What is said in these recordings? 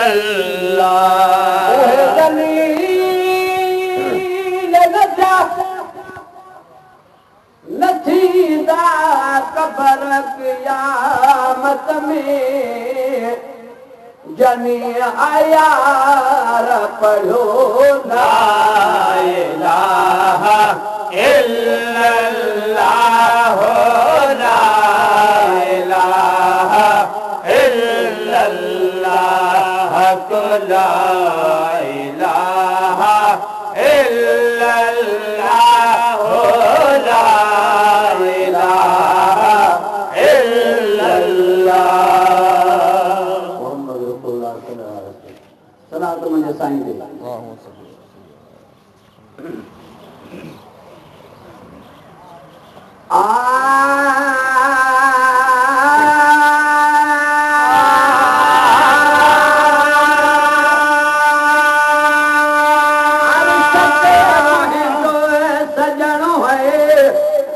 الله ذليل نٿا نه ٿيندا قبر قيامت ۾ جني آيار پڙهيو لا إله إلا الله لا إله إلا الله لا إله إلا الله لا إله إلا الله محمد رسول الله صلي الله عليه وسلم صلات منهنجي سائين تي. عرش تي منهنجو سڄڻ هي،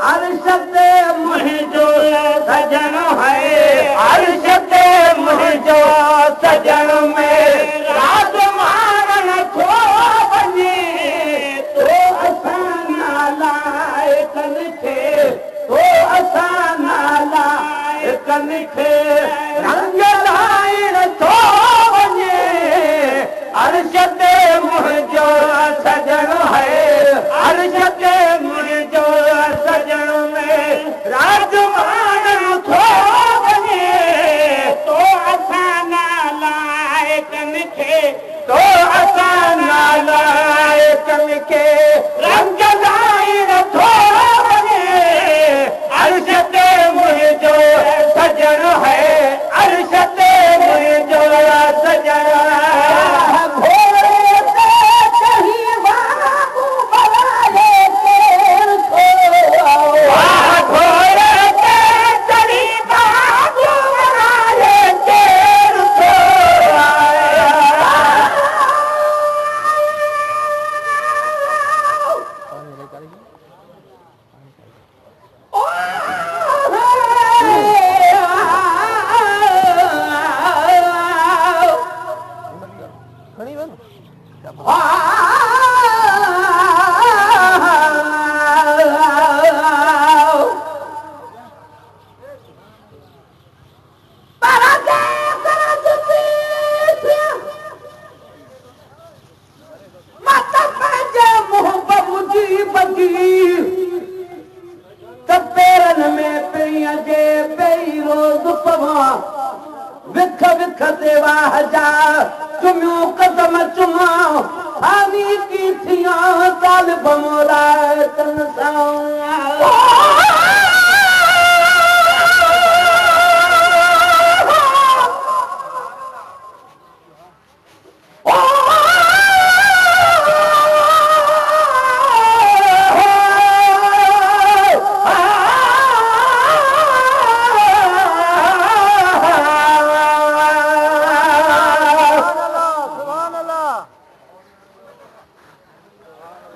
عرش تي منهنجو سڄڻ هي، عرش تي منهنجو سڄڻ ۾ راز مارڻ ٿو وڃي، تو اسان نالائقن کي، تو اسان نالائقن کي رنگ لائڻ ٿو وڃي، عرش تي منهنجو سڄڻ هي، عرش تي منهنجو سڄڻ ۾ راز مارڻ ٿو وڃي، تو اسان نالائقن کي، تو اسان نالائقن کي رنگ لائڻ ٿو وڃي، عرش تي منهنجو سڄڻ هي، عرش تي منهنجو سڄڻ. گهوڙي تي چڙهي واڳون ورائي ڪير ٿو؟ واهه گهوڙي تي چڙهي واڳون ورائي ڪير ٿو؟ ته پيرن ۾ پرينءَ جي پئي روز پوان، وک وک تي واهه جا چميون قدم چمان، فاني ڪي ٿيان طالب مولائتن سان.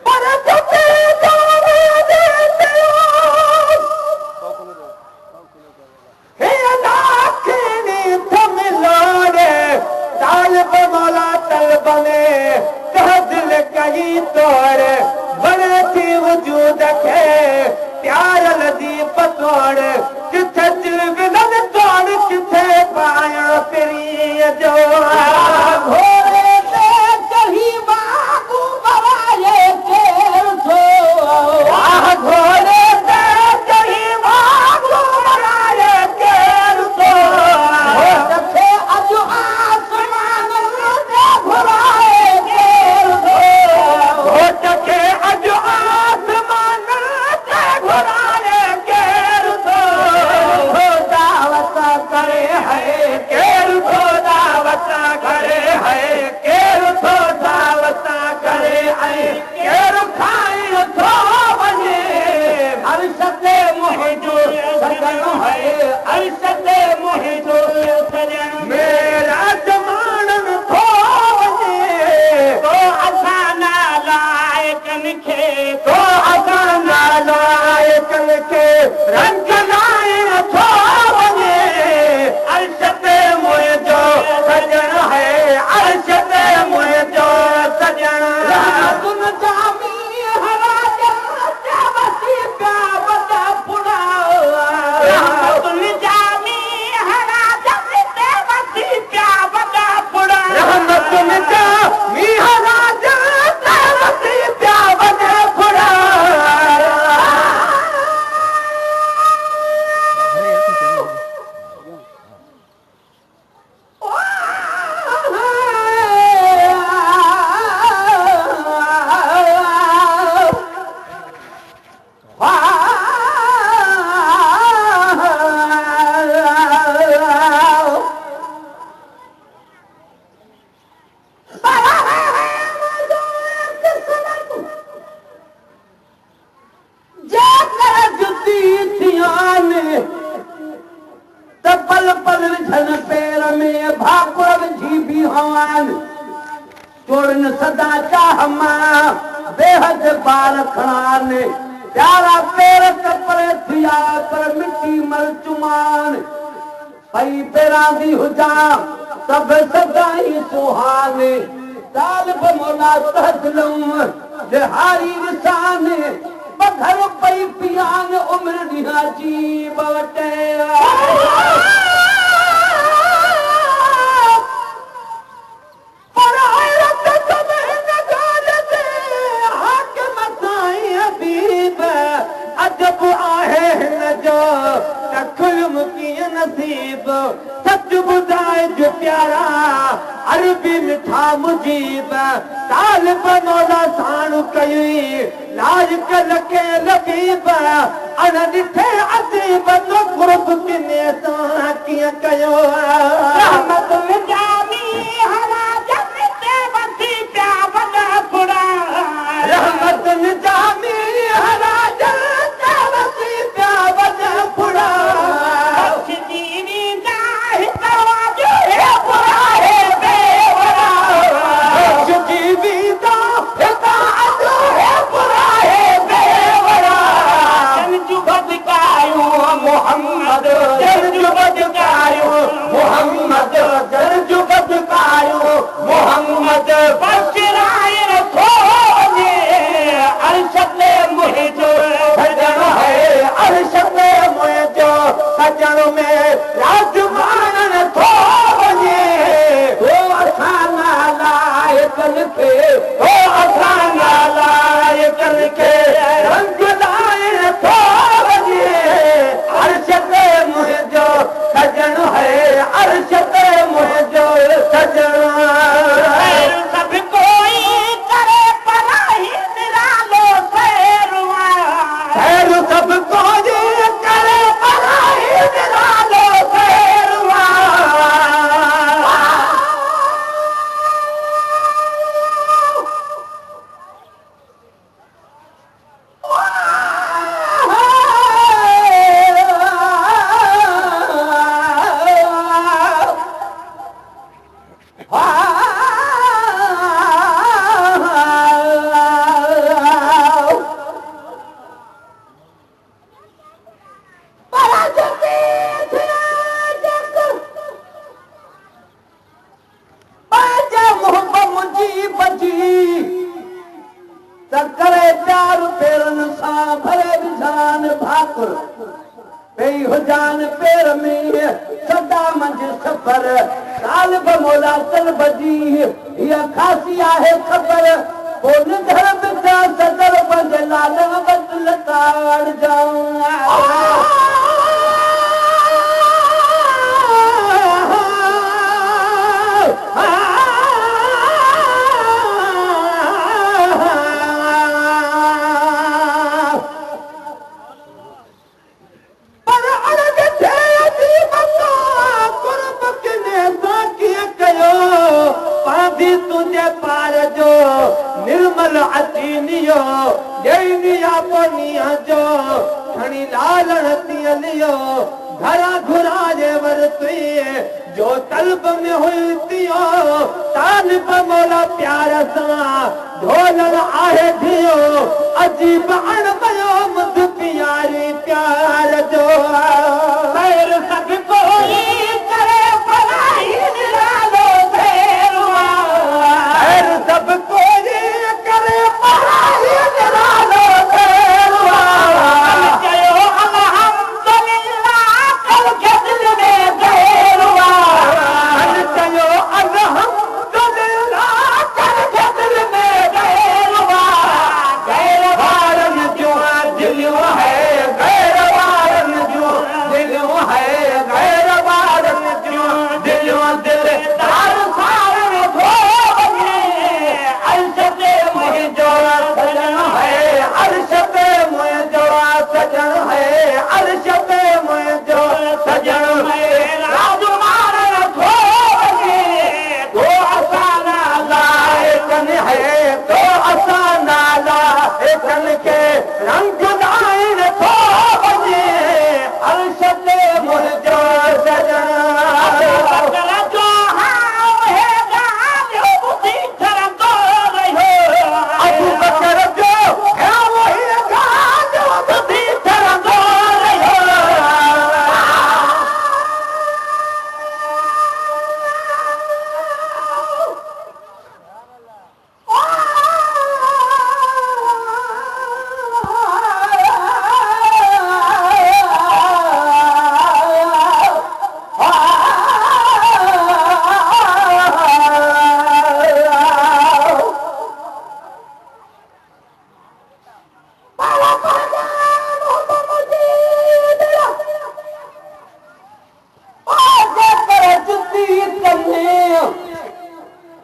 پر جتي طالب مولا طلب ۾ ته دل ڪئي توڙ، وڻي ٿي وجود کي پيار لدي پتوڙ، ڪٿي دل ولن توڙ ڪٿي پايان پرينءَ جو. گهوڙي تي چڙهي واڳون ورائي ڪير ٿو؟ واهه گهوڙي تي چڙهي واڳون ورائي ڪير ٿو؟ کي اڄ آسمان تي گهرائي ڪير ٿو؟ گهوٽ کي اڄ آسمان تي گهرائي ڪير ٿو؟ دعوت ڪري هي ڪير ٿو دعوت ڪري؟ هي ڪير ٿو دعوت ڪري ۽ ڪير کائڻ ٿو وڃي؟ عرش تي منهنجو سڄڻ هي، عرش تي منهنجو سڄڻ ميرا جماڻن ٿو وڃي، تو اسان نالائقن کي، تو اسان نالائقن کي رنگ لائڻ ٿو وڃي، عرش تي منهنجو سڄڻ هي. هوان، چوڙين سدا چاهه مان، بيحد بار کڻان. پيارا پير ته پري ٿيا، پر مٺي مر چمان. پئي پيراندي هجان، ته به سدائين سونهان. طالب مولا تهدلئون، نهاري ڏسان. پگهر پئي پيان، عمر ڏينهن عجيب وٽ. پر حيرت سڀ هن ڳالهه تي، حاڪم سائين حبيب. عجب آهي هن جو، ته کليم ڪيئن نصيب. سچ ٻڌائج پيارا، عربي مٺا مجيب. طالب مولا ساڻ ڪيئي، لائق لکين لبيب. اڻ ڏٺي عجيب تو قرب ڪني سان ڪيئن ڪيو. رحمت نجامي هراجن تي وسي پيا وڏا ڦڙا. رحمت نجامي هراجن تي وسي پيا وڏا ڦڙا. بخشجي ويندا هتان جو هي برا هي بيوڙا. بخشجي ويندا هتان جو هي برا هي بيوڙا. جن جون بدڪاريون محمد، جن جون بدڪاريون محمد، جن جون بدڪاريون محمد. بخشرائڻ ٿو وڃي عرش تي منهنجو سڄڻ هي، عرش تي منهنجو سڄڻ ۾ راڄ ماڻڻ ٿو وڃي. او اسان نالائقن کي، او اسان نالائقن کي رنگ لائڻ ٿو وڃي. عرش تي منهنجو سڄڻ هي، عرش تي منهنجو سڄڻ. سير سڀ ڪوئي ڪري پرائي نرالو سير آ. سير سڀ ڪوئي ڪري پرائي نرالو سير آ. پنهنجي محب منهنجي بجي، ته ڪري پيار پيرن سان ڀري وجهان ڀاڪر. پئي هجان پير ۾ سدا منجهه سفر. طالب مولا طلب جي هيء خاصي آهي خبر. پوء نڌر وجهان صدر پنهنجي لالڻ وٽ لتاڙجان. پر اڻ ڏٺي عجيب تو قرب ڪني سان ڪيئن ڪيو. پانڌي تنهنجي پار جو نرمل اچي نيو. ڏيئي نياپو نينهن جو کڻي لالڻ تيئن ليو. گهران گهرائي ورتئي جو طلب ۾ هئي تيئن. طالب مولا پيار سان ڍولڻ آهي ڌيو. عجيب اڻ ويو مڌ پياري پيار جو. سير سڀ ڪوئي ڪري پرائي نرالو سير آ. سير سڀ ڪوئي ڪري پرائي نرالو سير آ. چيو الحمدلله ڪل کي دل ۾ دير آ. چيو الحمدلله ڪل کي دل ۾ دير آ. غير وارن جون دليون هي، غير وارن جون دليون.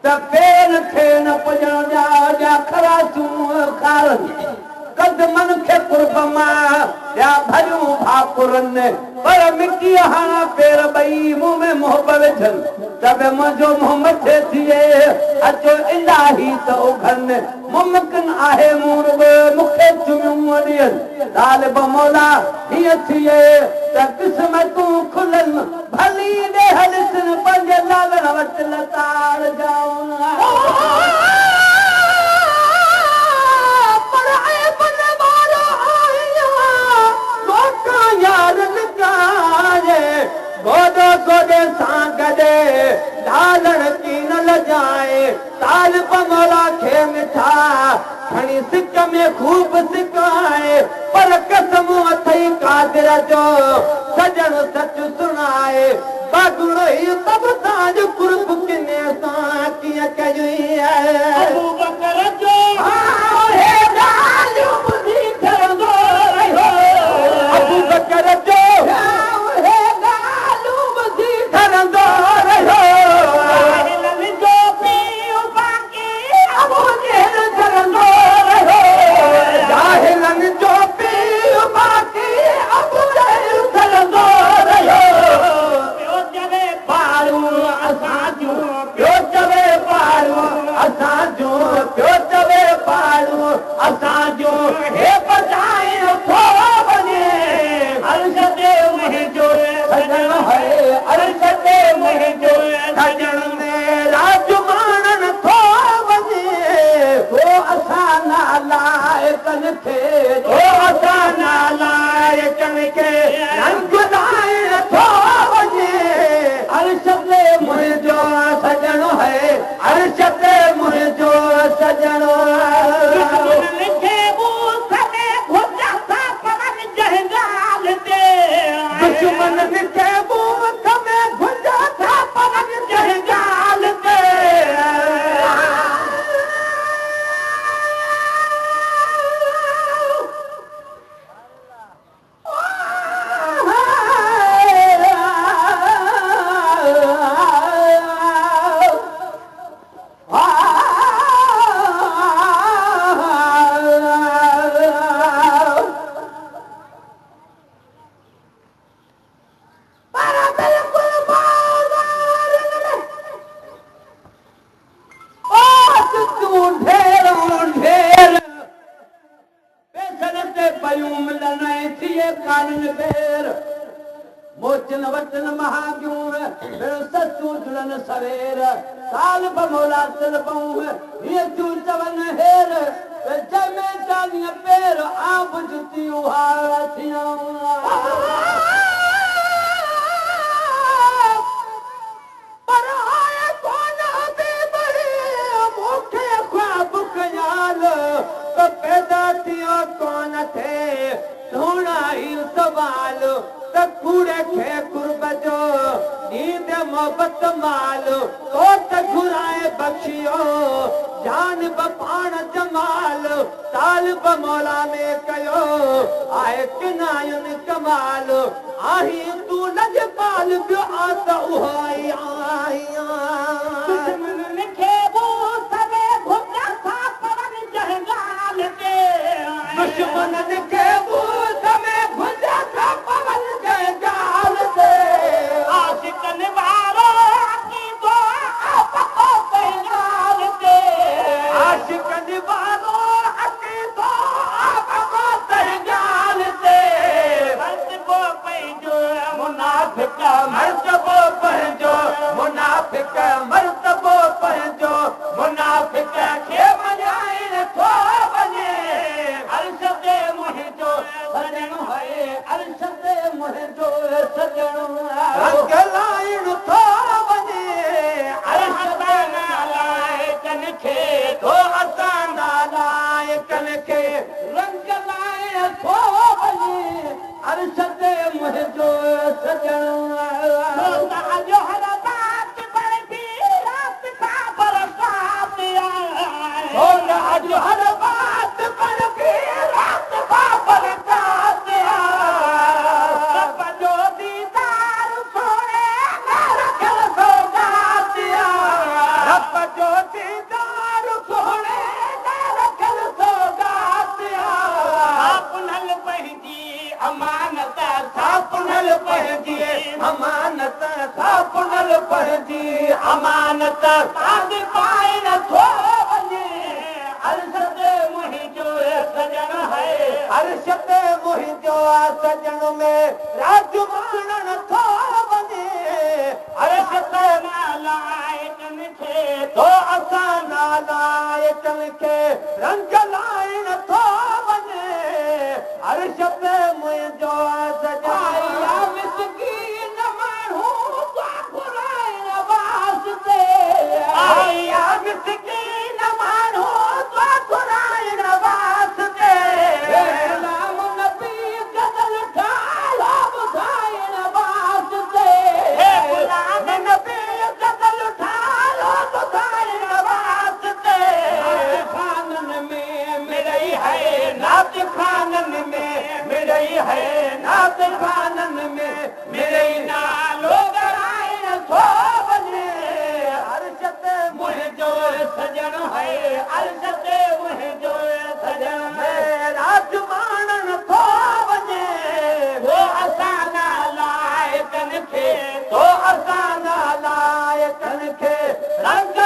ته پير کي نه پڄڻ ڏيا ڏيا خراسون خارن قدمن کي قرب مان ڏيا ڀريون ڀاڪرن پر مٽيء هڻان پير ٻئي مون ۾ محب وجهن ته به منهنجو منهن مٿي ٿئي اچو الاهي ته اگهن ممڪن آهي مون رڳو مون کي چميون ڏين طالب مولا هيئن ٿئي ته قسمتون کلن ڀلي ڏيهه ڏسن پنهنجي لالڻ وٽ لتاڙجان. پر عيبن وارو آهيان توکان يار لڪائي گوڏو گوڏي سان گڏي لالڻ ڪين لڄائي طالب مولا کي مٺا کڻي سڪ ۾ خوب سڪائي پر قسم اٿئي قادر جو سڄڻ سچ سڻائي باگڙو هي تب تان جو قرب ڪني سان ڪيئن ڪيئي. ابوبڪر جو اهي ڳالهيون ٻڌي ٺرندو رهيو. ابوبڪر جو اهي ڳالهيون ٻڌي ٺرندو رهيو. جاهلن جو پيء باقي ابو جهل ٺرندو رهيو. جاهلن جو پيء باقي ابو جهل ٺرندو رهيو. پيو چوي پاڙون اسان جون، پيو چوي پاڙون اسان جون، پيو چوي پاڙون اسان جون، هي بچائڻ ٿو وڃي. عرش تي منهنجو سڄڻ هي، عرش تي منهنجو سڄڻ معراج ماڻڻ ٿو وڃي. ٿو اسان نالائقن کي، ٿو اسان نالائقن کي رنگ لائڻ ٿو وڃي. عرش تي منهنجو سڄڻ هي، عرش تي منهنجو سڄڻ. دشمنن کي ٻوٿ ۾ گهنجا ٿا پون جنهن ڳالهه تي. دشمنن کي ٻوٿ ۾ گهنجا ٿا پون جنهن ڳالهه تي. پر بلڪل بازارن ۾ آتتون ڍيرون ڍير پئسن تي پيون ملن ۽ ٿئي ڪانن ٻير. موچن وٽن مهانگيون پڻ سستيون جڙن سوير. طالب مولا طلبون هيئن ٿيون چون هير ته جنهن ۾ 40 پير آب جتي اها ٿيان. پر آء ڪونه حبيب هي مون کي خواب خيال ته پيدا ٿيو ڪونه ٿئي سهڻا هي سوال ته ڪوڙي کي قرب جو ڏيندي محبت مال تو ته گهرائي بخشيو جانب پاڻ جمال طالب مولا ۾ ڪيو آهي ڪناين ڪمال آهين تون لڄپال ٻيو آ ته اها ئي آهيان. دشمنن کي ٻوٿ ۾ گهنجا ٿا پون جنهن ڳالهه تي. دشمنن کي ٻوٿ ۾ گهنجا ٿا پون جنهن ڳالهه تي. عاشقن وارو عقيدو آ پڪو تنهن ڳالهه تي. عاشقن وارو عقيدو آ پڪو تنهن ڳالهه تي. مرتبو پنهنجو منافق، مرتبو پنهنجو منافق، مرتبو پنهنجو منافق کي مڃائڻ ٿو وڃي. عرش تي منهنجو سڄڻ هي، عرش تي منهنجو سڄڻ رنگ لائڻ ٿو وڃي. عرش تي نالائقن کي، ٿو اسان نالائقن کي رنگ لائڻ ٿو وڃي. عرش تي منهنجو سڄڻ. اڄ هر بات بڻبي رات بابرڪات آهي. ڇو ته اڄ هر بات بڻبي رات بابرڪات آهي. رب جو ديدار سهڻي ۾ رکيل سوغات آهي. رب جو ديدار سهڻي لاءِ رکيل سوگات آ. ڇا پنهل پنهنجي امانت، ڇا پنهل پنهنجي امانت، ڇا پنهل پنهنجي امانت، پاند پائڻ ٿو وڃي. عرش تي منهنجو سڄڻ آهي، عرش تي منهنجو سڄڻ ۾ راڄ ماڻڻ ٿو وڃي. عرش تي نالائقن کي، تو اسان نالائقن کي رنگ لائڻ ٿو وڃي. عرش تي منهنجو سڄڻ. آيا مسڪين ماڻهو دعا گهرائڻ واسطي، آيا مسڪين ماڻهو دعا گهرائڻ واسطي، غلام نبي غزل ٺاهيو ٻڌائڻ واسطي، غلام نبي غزل ٺاهيو ٻڌائڻ واسطي. خانن ۾ مڙئي آهي، نعت خانن ۾ مڙئي آهي، نعت خانن ۾ مڙئي نالو ڳڻائڻ ٿو وڃي. عرش تي منهنجو سڄڻ آهي، عرش تي منهنجو سڄڻ ۾ راڄ ماڻڻ ٿو وڃي. هو اسان نالائقن کي، تو اسان نالائقن کي رنگ